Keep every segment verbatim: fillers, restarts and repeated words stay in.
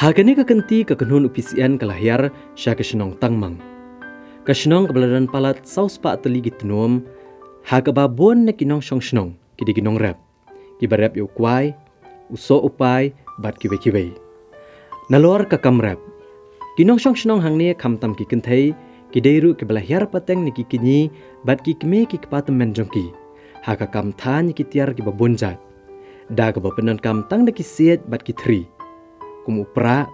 Ha kane ka kynti ka kynhun u P C N ka la hiar sha ka shnong Tangmang. Ka shnong kaba la don palat saw spah tylli ki tnum, ha kaba bun na ki nongshong shnong ki dei ki nongrep, kiba rep ïa u kwai, u soh u pai, bad kiwei kiwei. Nalor ka kam rep, ki nongshong shnong hangne khamtam ki kynthei, ki dei ruh kiba la hiar pateng na ki kñi bad ki kmie ki kpa tymmen jong ki ha ka kam thaiñ ïa ki tiar kiba bun jait, da kaba pyndonkam tang da ki siej bad ki thri, kum u prah,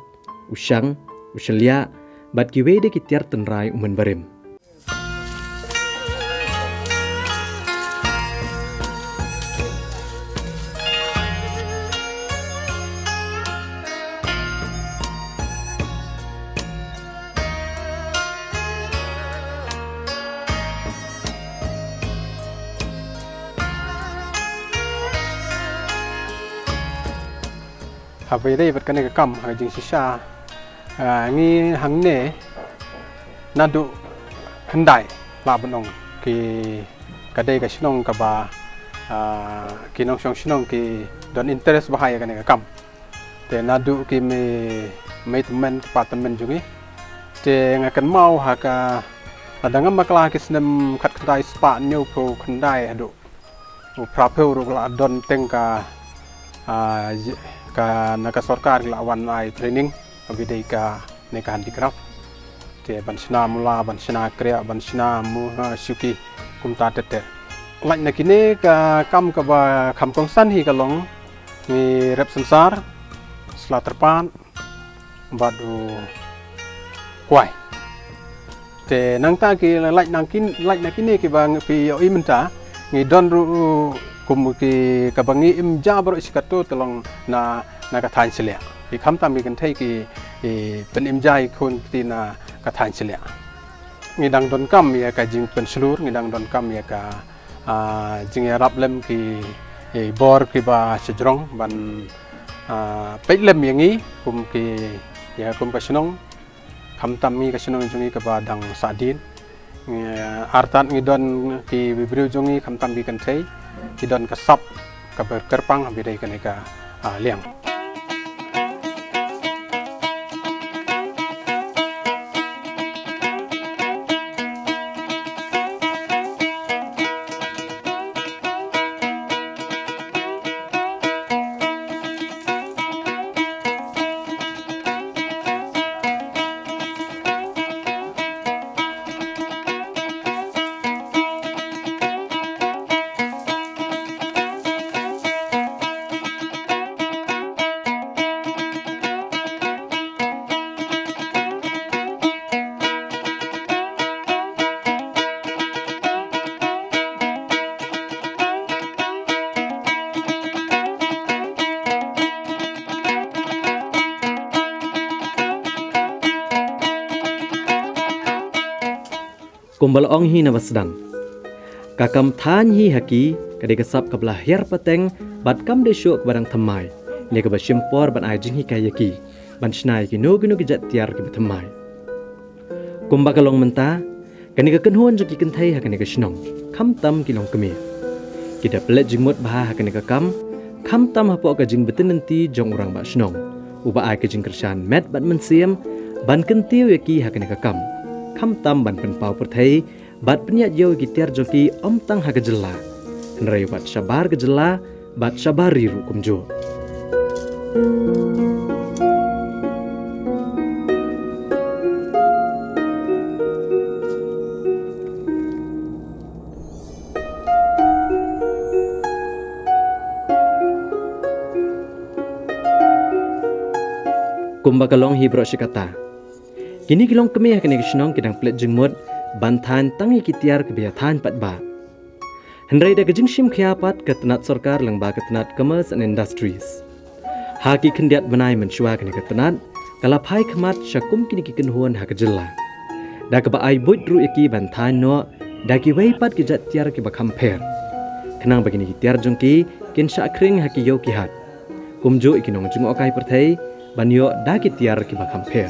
u shang, u shylliah, bad kiwei de ki tiar tynrai u mynbarim. Haba ïadei bad kane ka kam ha ka jingshisha, ah, ngi hangne naduh hyndai lah ban ong ki, ka dei ka shnong kaba, ah, ki nongshong shnong ki don interest bha ïa kane ka kam. Te naduh ki mei, mei tymmen, ki kpa tymmen jong ngi. Te nga kynmaw ha ka, lada ngam bakla ki snem khatkhyndai spah hynñiewphew khyndai haduh u phraphew ruh ka la don teng ka, ah, ka na ka sorkar ka la wan ai training, kaba dei kane ka handicraft. Te ban shna mula, ban shna kriah, ban shna mu, ha, shuki, kumta tete. Lait na kine ka kam kaba kham kongsan hi ka long, ngi rep synsar, sla tyrpad, bad u kwai. Te nangta ki lait nang kin, lait na kine kiba ngi phi ïohi mynta, ngi don ruh kum ki kaba ngi im ja baroh shi katto te long na, na ka thaiñ shylliah. Ki khamtam ki kynthei ki, ki pynim ja ïa ki khun kti na ka thaiñ shylliah. Ngi dang donkam ïa ka jingpynshlur, ngi dang donkam ïa ka, ah, jingïarap lem ki, ki bor kiba shajrong ban, ah, peit lem ïa ngi kum ki, ïa kum ka shnong. Khamtam ngi ka shnong jong ngi kaba dang sahdien. Ngi, artat ngi don ki briew jong ngi khamtam ki kynthei, ki don ka sap kaba kyrpang ha ba ïadei kane ka, ah, liang. Kumba la ong hi na ba sdang, ka kam thaiñ hi ha ki ka dei ka sap kaba la hiar pateng bad kam dei shuh kaba dang thymmai, ne kaba shim por ban ai jinghikai ïa ki ban shna ïa kino kino ki jait tiar kiba thymmai. Kumba ka long mynta, kane ka kynhun jong ki kynthei ha kane ka shnong, khamtam ki longkmie, ki da pynleit jingmut bha ha kane ka kam, khamtam hapoh ka jingbtin lynti jong u rangbah shnong, uba ai ka jingkyrshan met bad mynsiem ban kyntiew ïa ki ha kane ka kam, khamtam ban pynpaw pyrthei bad pynïaid ïew ïa ki tiar jong ki ym tang ha ka jylla, hynrei wat shabar ka jylla bad shabar ri ruh kumjuh. Kumba ka long hi baroh shi katta, kine ki longkmie ha kane ka shnong ki dang pynleit jingmut ban thaiñ tang ïa ki tiar kiba ïa thaiñ paidbah. Hynrei da ka jingshim khia pat ka tnat sorkar lyngba ka tnat Commerce and Industries, ha ki khyndiat bnai mynshuwa kane ka tnat ka la phai khmat sha kum kine ki kynhun ha ka jylla, da kaba ai buit ruh ïa ki ban thaiñ noh da kiwei pat ki jait tiar kiba kham pher, khnang ba kine ki tiar jong ki kin shah khring ha ki ïew ki hat, kumjuh ïa ki nongjngohkai pyrthei ban ïoh da ki tiar kiba kham pher.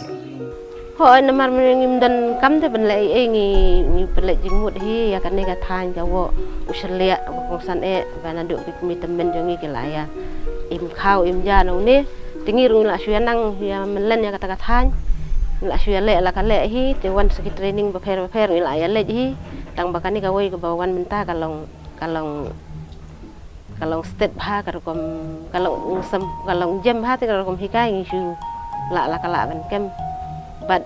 Hooid, namar mynne ngim don kam te ban leh ei ei, ngi, ngi pynleit jingmut hi ïa kane ka thaiñ ka woh u shylliah ba kongsan eh, ba naduh ki kmie tymmen jong ngi ki la ïa im khaw im ja na une. Te ngi ruh ngi la shu ïa nang ïa mynlen ïa kata ka thaiñ. Ngi la shu ïa leh la ka leh hi, te wan sa ki training bapher bapher ngi la ïa leh hi. Tang ba kane kawei kaba wan mynta ka long, ka long, ka long step bha, ka rukom, ka long sem, ka long jem bha, te ka rukom hikai ngi shu la, la ka la ban kem. Bad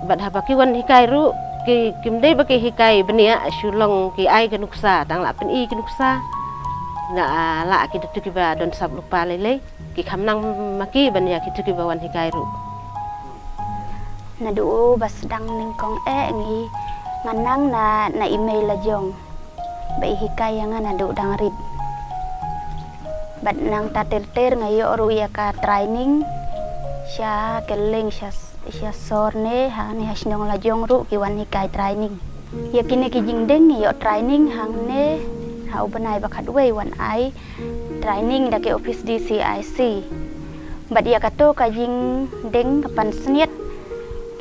Bad haba ki wan hikai ruh, ki, kim dei ba ki hikai bniah, shu long ki ai ki nuksa, tang la pyni ki nuksa. Nga, ah, la ki dei tu kiba don sap lypa lei lei, ki kham nang ma ki ban ïa ki tu kiba wan hikai ruh. Naduh ba sdang nyngkong eh ngi, nga nang na, na i mei la jong. Ba i hikai ïa nga naduh dang rit. Bad nangta ter ter nga ïoh ruh ïa ka training sha kylleng sha, sha sor ne, ha ne ha shnong la jong ruh ki wan hikai training. Ïa kine ki jingdeng nga ïoh training hangne ha u bnai ba khatwei wan ai training da ki office D C I C. Bad ïa kato ka jingdeng ka pansngiat,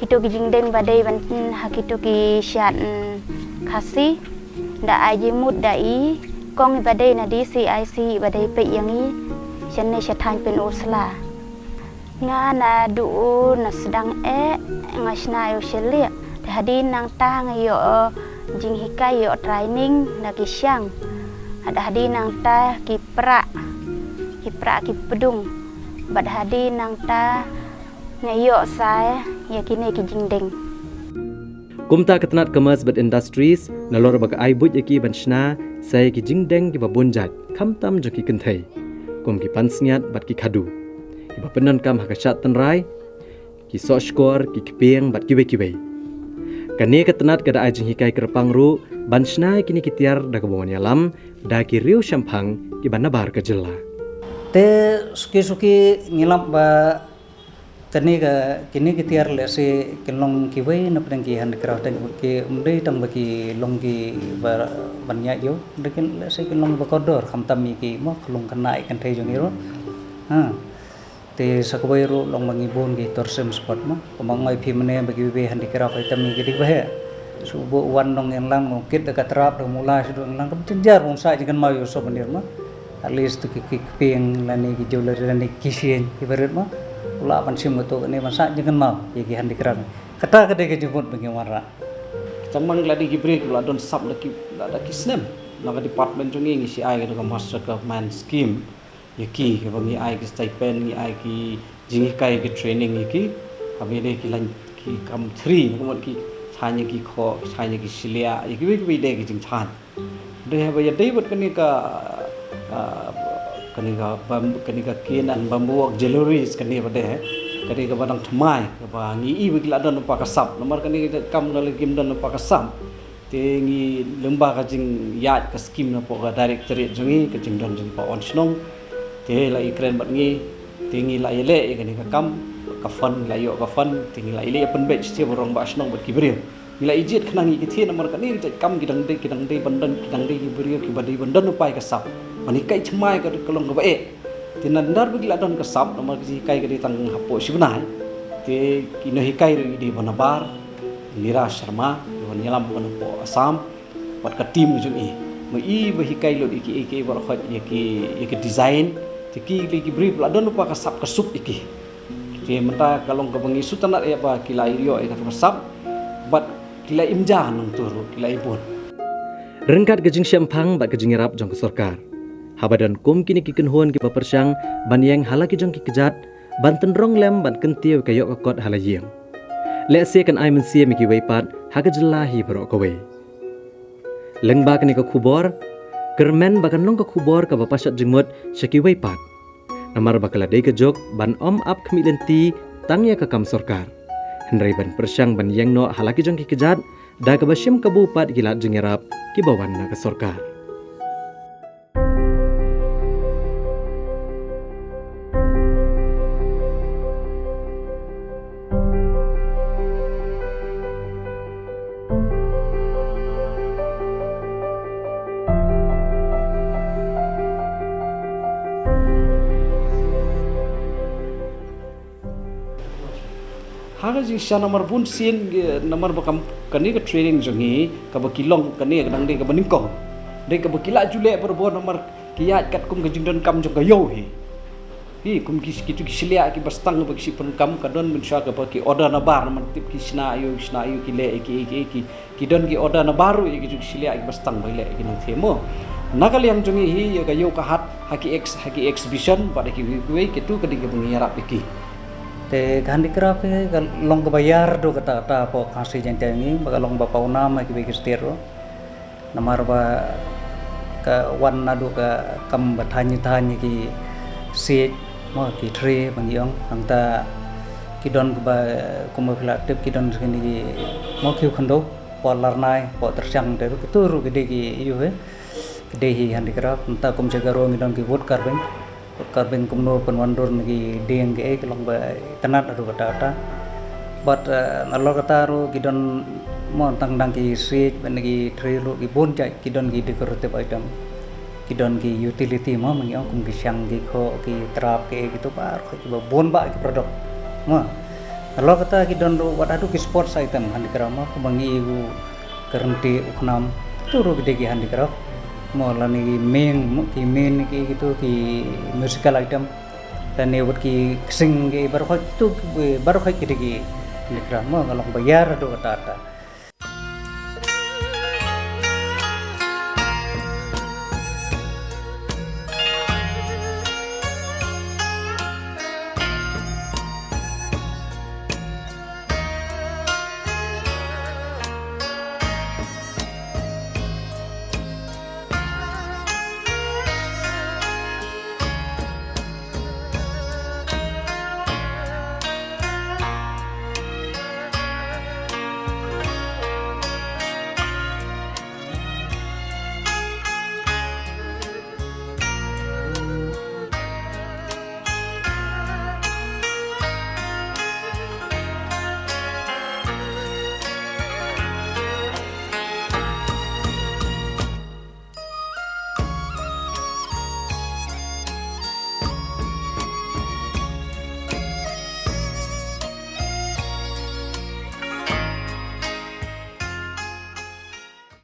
kito ki jingdeng ba dei ban, ha kito ki shad, mm, Khasi, da ai jingmut da i kong ba dei na D C I C ba dei peit ïa ngi shane sha thaiñ Pynursla. Nga naduh na sdang eh nga shna ïa u shelieh, te hadien nangta nga ïoh, eh, jinghikai, ïoh training da ki shang. Hada hadien nangta ki pra, ki pra ki pdung. Bad hadien nangta nga ïoh sa ïa kine ki jingdeng. Kumta ka tnat Commerce bad Industries nalor ba ka ai buit ïa ki ban shna sa ïa ki jingdeng kiba bun jait, khamtam jong ki kynthei, kum ki pansngiat bad ki khadu, kiba pyndonkam ha ka shad tynrai, ki sohshkor, ki kpieng bad kiwei kiwei. Kane ka tnat ka da ai jinghikai kyrpang ruh ban shna ïa kine ki tiar da kaba wan ïalam da ki riew shemphang kiba nabar ka jylla. Te suki suki ngi lap ba kane ka, kine ki tiar lehse kin long kiwei na pdeng ki handicraft, tang ki, ym dei tang ba ki long kiba ban ïaid ïew, hynrei kin lehse kin long ba kordor, khamtam ïa ki mo, ka long kane ka kynthei jong ngi ruh. Ha. Te sa kawei ruh long ba ngi bun ki tourism spot mo. Kumba nga ong ïa phi mynne ba kiwei handicraft item ngi ki dei ba heh. Shu buh wan nong England mo, kit da ka trap da mula shu dong England, kam jynjar, bym sah jingkynmaw ïa u souvenir mo. At least tu ki, ki kpieng lane ki jewellery lane ki keychain kiba rit mo. U lah ban shim kato kane ban sah jingkynmaw ïa ki handicraft. Kata ka dei ka jingmut ba ngi wanrah. Tang man la dei ki briew kiba la don sap la ki, la da ki snem. Na ka department jong ngi ngi shu ai ka Master Craftsman Scheme ïa ki, kiba ngi ai ki stipend, ngi ai ki jinghikai, ki training ïa ki. Haba ïadei ki lain ki kam three, ka mut ki shaiñ ïa ki khoh, ki shaiñ ïa ki shiliah, ïa kiwei kiwei de ki jingshaiñ. Dei haba ïadei bad kane ka, ah, kane ka bam-, kane ka cane and bamboo work jewelleries kane ba dei, kane kaba dang thymmai, kaba ngi i ba ki la don lypa ka sap. Namar kane ka kam da la kim don lypa ka sap. Te ngi lyngba ka jingïaid ka scheme na poh ka directorate jong ngi, ka jingdon jong i Bah Wan Shnong. Te la i kren bad ngi, te ngi la ïaleh ïa kane ka kam, ka fund, la ïoh ka fund, te ngi la ïaleh ïa pynbeit sha baroh Bah Shnong bad ki briew. Ngi la ïa jied khnang ïa ki, te namar kane ka jait kam ki dang dei, ki dang dei ban don, ki dang dei ki briew kiba dei ban don lypa ka sap. Ban hikai thymmai ka, ka long kaba eh. Te na ndar ba ki la don ka sap, namar ka jinghikai ka dei tang hapoh shibnai. Te ki nonghikai ruh ki dei ba nabar, Nira Sharma, ki wan ïalam ka na poh Assam, bad ka team jong i. Ma i ba hikai lut ïa ki, ïa ki baroh khoit, ïa ki, ïa ki design, te ki, ki, ki briew la don lypa ka sap ka suk ïa ki. Te mynta ka long kaba ngi sngewtynnat ïa ba ki la ïoh ïa ka sap, bad ki la im ja nangta ruh, ki la im bun. Ryngkat ka jingshemphang bad ka jingïarap jong ka sorkar, haba don kum kine ki kynhun kiba pyrshang ban ïeng ha la ki jong ki kjat, ban tynrong lem ban kyntiew ka ïoh ka kot ha la ïing, lehse kan ai mynsiem ïa kiwei pat ha ka jylla hi baroh kawei. Lyngba kane ka khubor, kyrmen ba kan long ka khubor kaba pashad jingmut sha kiwei pat. Namar ba ka la dei ka juk ban ym ap khmih lynti tang ïa ka kam sorkar, hynrei ban pyrshang ban ïeng noh ha la ki jong ki kjat, da kaba shim kabu pat ki lad jingïarap kiba wan na ka sorkar. Ha ka jingshisha namar bun sien, eh, namar ba kam, kane ka training jong ngi, kaba ki long, kane ka dang dei kaba nyngkong. Dei kaba ki la ju leh barabor namar ki ïaid katkum ka jingdonkam jong ka ïew hi. Hi, kum ki, ki, ki shiliah ki bastang ba ki shi pun kam, ka don mynshuwa kaba ki order na bar, namar tip ki shna ïa u, shna ïa u, ki leh ïa ki, ïa ki, ïa ki, ki don ki order na bar ruh ïa ki, ki shiliah ki bastang ba ki leh ïa ki nangtei mo. Na ka liang jong ngi hi, ïa ka ïew ka hat ha ki ex, ha ki exhibition bad ha kiwei kiwei, kitu ka dei kaba ngi ïarap ïa ki. Te ka handicraft hi ka long kaba ïar haduh katta katta hapoh Khasi Jaiñtia ngi, ba ka long ba pawnam ha kiwei ki state ruh. Namar ba ka wan naduh ka kam ba thaiñ thaiñ ki siej mo, ki thri ba ngi ong, hangta ki don kaba, kumba phi la tip, ki don kine ki mo, khiew khyndew, hapoh Larnai, hapoh Tyrshang te ruh, kitu ruh ki dei ki ïa u hi, ki dei hi handicraft. Nangta kum sha Garo ngi don ki wood carving. Wood carving kumno pynwandur na ki dieng kiei, ki long ba itynnad haduh katta katta. Bad, eh, nalor kata ruh ki don mo, tang dang ki siej bad na ki thri ruh, ki bun jait, ki don ki decorative item, ki don ki utility mo, ma ngi ong, kum ki shang, ki khoh, ki trap, ki, kitu baroh, kiba bun bah ki product mo. Nalor kata ki don ruh wat haduh ki sports item, handicraft mo, kumba ngi ïa u kyrteng u khnam, kitu ruh ki dei ki handicraft mo, lane ki meng mo, ki meng, ki, kitu ki musical item, lane wat ki ksing, ki baroh kitu, baroh ki dei ki handicraft mo, ka long ba ïar haduh katta katta.